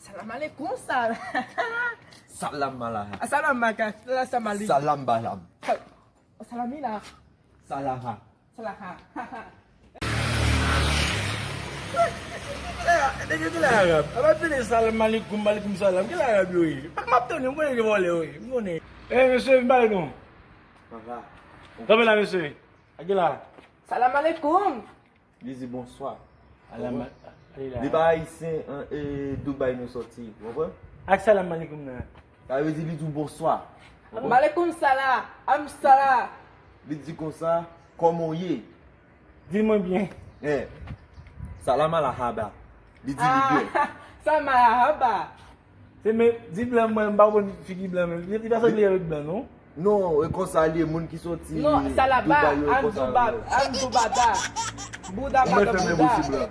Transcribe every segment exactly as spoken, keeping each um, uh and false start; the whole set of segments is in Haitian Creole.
Salam aleikum, sal. Salam malaha. Salam maka. Salam salam aleikum. Salam balam. Salamina. Salaha. Salaha. Nèg yo ki la arab. Apa tande salam aleikum, malikum salam. Ki la arab yo ye? Pa m ap tande, m konnen ki vòlè yo ye. M konnen. Eh, mesye, m pale nou. Kanpe la, mesye. Aki la? Salam aleikum. Li di bonswa. Alama-, Li pa ayisyen, an, e Dubai nou sòti, ou konprann? Ak salam aleikum nan. Sa vle di li di w bonswa. Ou konprann? Malekum salam, am salam. Li di konsa, kòman w ye? Di mwen byen. Eh, salam alahaba. Li di li byen. Ah, salam alahaba. Se men, di blan mwen, m pa konn figi blan men. Li, li pa sanble avèk blan, non? Non, e konsa li ye, moun ki sòti Dubai yo, e konsa yo ye. Non, sa laba, an Dubai, an Dubada. Bouda pa gen bouda. Ou mèt fèmen bouch ou blan.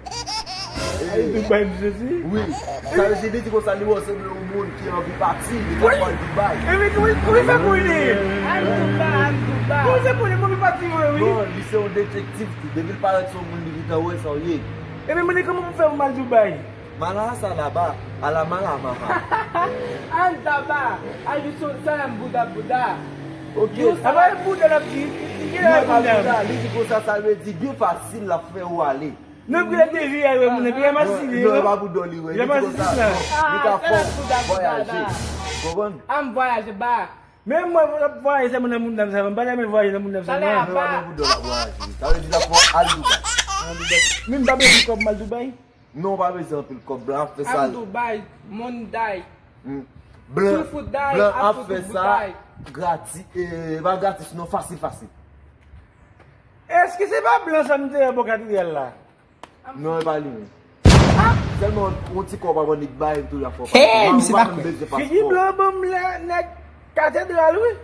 Ay, Dubai, misye di? Wi. Sa vle di, li di konsa, li wè w sanble yon moun ki anvi pati, li ka pral Dubai. Epi, wi, wi, fè kou li ye. An Dubai, an Dubai. Wi, se pou li, m anvi pati, mwen, wi. Non, li se yon detektif tou. Depi l parèt, se yon moun li gentan wè sa w ye. Epi, mwen, kòman pou fè pou m al Dubai? Mala sa laba, ala mala maha. An daba, a Yusuf salam bouda bouda. Ok. Apa e bouda l ap di? Li di bouda, li di konsa, sa vle di byen fasil l ap fè ou ale. Non, pou lè devi a, wè, moun, epi Yamasine, non, e pa bouda li wè. Li di konsa, non, li ka fè w vwayaje. Konprann? An vwayaje ba. Men mwen, mwen ap vwayaje sèlman nan moun dam sa, mwen pa renmen vwayaje nan moun dam sa, non. Mwen pa nan bouda l ap vwayaje. Sa vle di l ap fè w al Dubai. Men m pa bezwen kòb m al Dubai. Non, w pa bezwen anpil kòb. Blan ap fè sa. Am Dubai, Monday. Hmm. Blan, blan ap fè sa gratis, e, pa gratis, non, fasil, fasil. Èske se pa blan sa m te wè bò katedral la? Non, e pa li menm. Sèlman yon ti kòb avan nèg bay, m toujou ap fè w pase. Hey, misye pa kwè. Figi blan ban m la, nèg katedral, wi.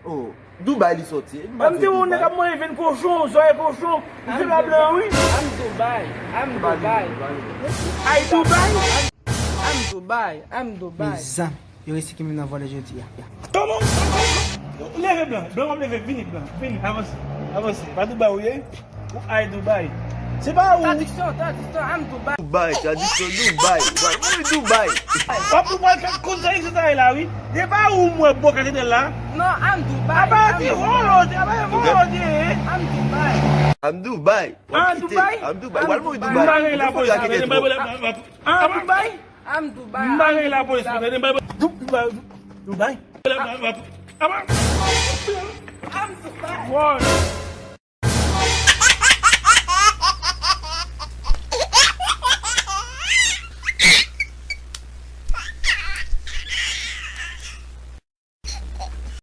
Oh, Dubai li sòti. M te wè yon nèg ap manje venn kochon, zòrèy kochon. Misye pa blan, wi. Am Dubai, am Dubai. Ay, Dubai. Am Dubai, am Dubai. Mezanmi, yo resi ki menm nan vòlè jodi a. Kòman? Leve blan, blan w ap leve, vini blan, vini, avanse, avanse. Pa Dubai ou ye? Ou ay Dubai. Se pa ou. Tradiksyon, tradiksyon, am Dubai. Dubai, tradiksyon Dubai. Ou pral mouri Dubai. W ap, ou pral fè konn sa eksetaye la, wi. Se pa ou m wè bò katedral la. Non, am Dubai. Apa di vòlò, apa di vòlò, eh. Am Dubai. Am Dubai. An Dubai? Am Dubai. Ou pral mouri Dubai. M pa gen lapolis la, tande, m pa gen lapolis la. An Dubai? Am Dubai. M pa gen lapolis la, tande, m pa gen Dubai. Dubai. Am Dubai.